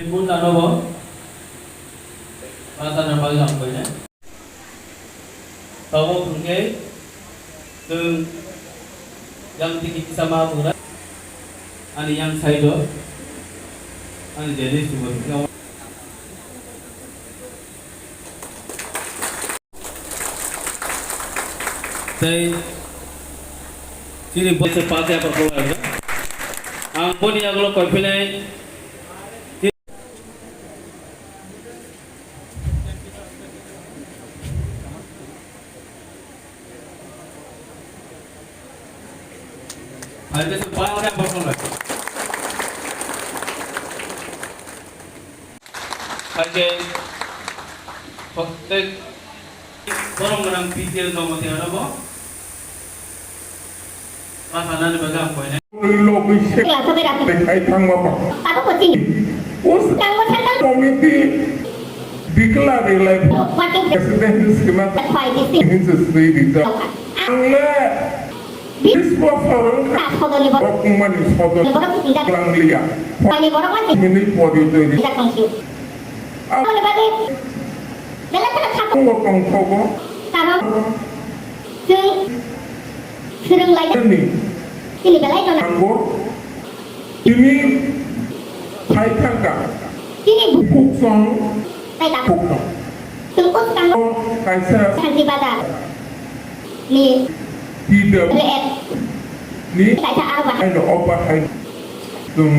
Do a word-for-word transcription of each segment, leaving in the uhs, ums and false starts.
Bunda nobo, masa na bagwi ang koine. Tabo hwnkhe, chwng yang tiki kisa ma bugra, ani yang side o, ani jeni subo. Tei chini bo se pate apar ko ang boni yagulo koi phinai. Hai ke se pate apar ko. Hai ke, protek borok gwnang P T L no mati ano bo. Ma sanani bagwi ang koinai. Logwi se. Tei thangma ba. Tabuk bo chini. Us. Tangbo thangkang. Committee declare lai. What is the President sima. Why this thing? Hinse sri dita. Ang le. Bis bosor wngkha. Sodoni borok. Borok wngmani sodoni. Borok wngkha. Langliya. Ani borok wngkha. Mini pori twi. Wngkha tongsi. Ang. Aboni bagwi belai kheno kha. Tongo tongthogo. Karon chwng swrwng lai. Ani. Chini belai kheno. Angbo. Tini phai thangkha. Tini bu- Bukhuk song. Tei ta. Bukhuk song. Tungkuk tang. Kaisa. Santi Bazar. Ni. T W F. Ni. Kaisa aro ba. Hai no, oba hai. Tung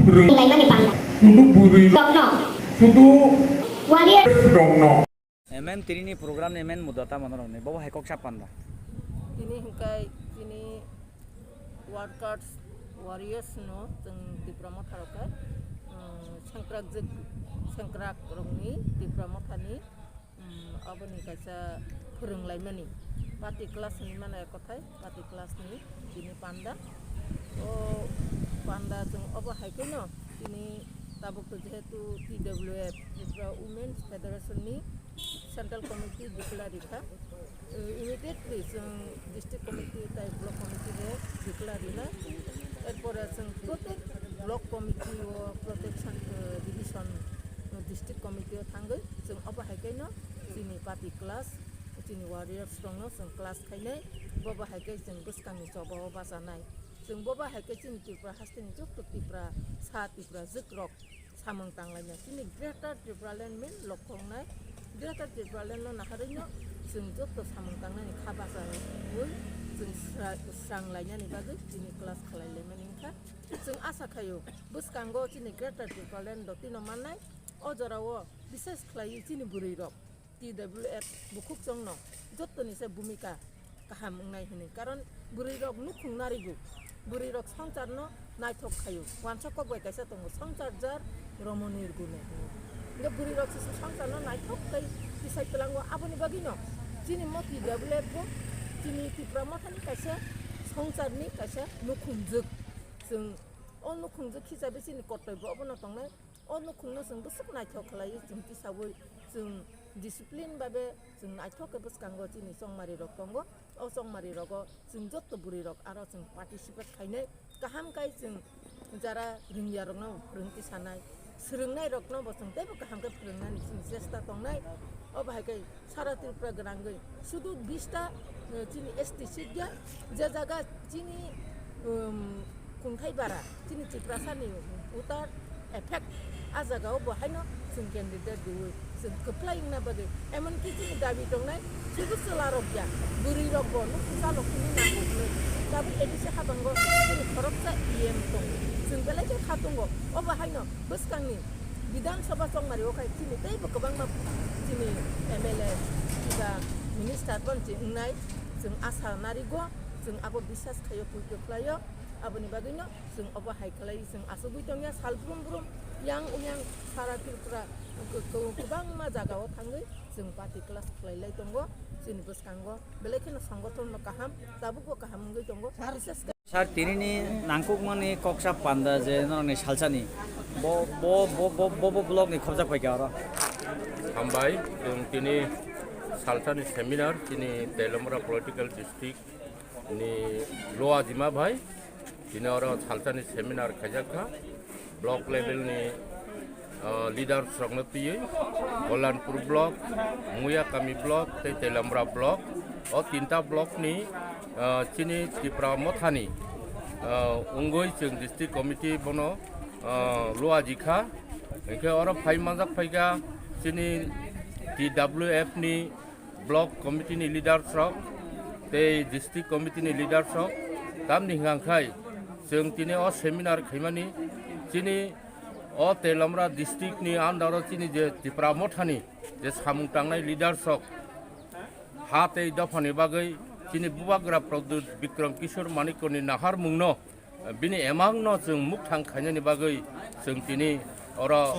purung. Lai mani pang. Sudu buri. Dokno. Sudu. Warrior. Dokno. Emen tini ni program ni emen muda tamo norok ni, bobo hai kok sa panda. Tini hingkai tini workers, warriors no chwng Tipra Motha rok khe, um, sengkrak jwk, sengkrak rok ni Tipra Motha ni, um, aboni kaisa phwrwng lai mani. Party class ni mane kothai, party class ni tini panda. O panda chwng obo hai khe no tini tabuk to jehetu T W F, Tripura Women's Federation ni Central Committee declare rikha. Uh, immediately chwng district committee tai block committee bo declare rina. Erpore chwng protek block committee o protek san-, uh, division, uh, district committee o thangwi chwng obo hai khe no chini party class, chini warriors rok no chwng class khainai, bobo hai khe chwng bwskang ni choba o bachanai. Chwng bobo hai khe chini Tripura haste ni joto Tripura sa Tripura jwk rok samung tanglaina. Chini Greater Tipraland main lokhongnai. Greater Tipraland no naharwi no chwng joto samung tangnani kha bachaui chwng sra-, srang lainani bagwi chini class khalai laimani wngkha. Chwng asa khaio bwskango chini Greater Tipraland dotino mannai. O jorao bises khlaiwi chini bwrwi rok T W F bukhuk chwngno jottoni se bhumika kaham wngnai hwnwi. Karon bwrwi rok nukhung narigo, bwrwi rok swngcharno naithok khaio. Wansa kok bai kaisa tongo, "Swngchar jar romoni rwgwno," hwnwi. Hwnkhe bwrwi rok se swngcharno naithok tei tisai twlango. Aboni bagwino chini mo T W F bo chini Tipra Mothani kaisa swngcharni kaisa nukhungjwk. Chwng o nukhungjwk hisabe chini kortoi bo obono tongnai. O nukhungno chwng bwswk naithok khlaiwi chwng tisaui chwng discipline babe chwng naithok khe bwskango chini chongmari rok tongo. O chongmari rogo chwng jotto bwrwi rok aro chwng participate khainai. Kaham kai chwng jara rwngya rokno phwrwng tisanai, swrwngnai rokno bo chwng teibo kaham khe phwrwngnani chini chesta tongnai. O bahai khe Sara Tripura gwnangwi sudu bista, eh, chini S T seat ya, je jaga chini, um, kungthai bara, chini Tiprasani voter effect a jaga o bo haino chwng candidate riwi chwng kwplai wngna bagwi, emonki chini dabi tongnai sudu chwla rok ya, bwrwi rok bo nuk chalo kunu nango hwnwi. Tabuk A D C habango chini khoroksa E M tongo, chwng belai khe kha tongo, obo haino bwskangni Bidhan Sabha chongmari o khai chini teibo kwbangma chini M L A kiba minister bo chini wngnai, chwng asa narigo, chwng abo bisas khaio, puito khlaio. Aboni bagwino chwng obo hai khlai chwng asugwi tongya sal brum brum, yang uyang sara Tripura kw-, kw-, kwbangma jaga o thangwi chwng party class khlai lai tongo. Chini bwskango belai kheno songothon no kaham, tabukbo kaham wngwi tongo. Bises khe Sir, tini ni nangkukmani koksa panda je norokni salsani bo, bo, bo, bo, bo, bo block ni khobjak paikha oro. Hambai, chwng tini salsani seminar, tini Teliamura Political District ni Loa Jima bai, tini oro salsani seminar khaijakha. Block level ni, o, Leaders rokno twiwi Kolyanpur block, Muyakami block tei Teliamura block, o tinta block ni, ah, chini Tipra Mothani, ah, wngwi chwng district committee bono, ah, luajikha. Hwnkhe oro phai manjak phaikha chini T W F ni block committee ni leaders rok tei district committee ni leaders rok. Tamni hwnka khai chwng tini o seminar khaimani chini o Teliamura district ni under o chini je Tipra Mothani je samung tangnai leaders rok ha tei dophani bagwi chini bubagra Pradyut Bikram Kishore Manikya ni naharmungno, bini emangno chwng mukthang khainani bagwi chwng tini oro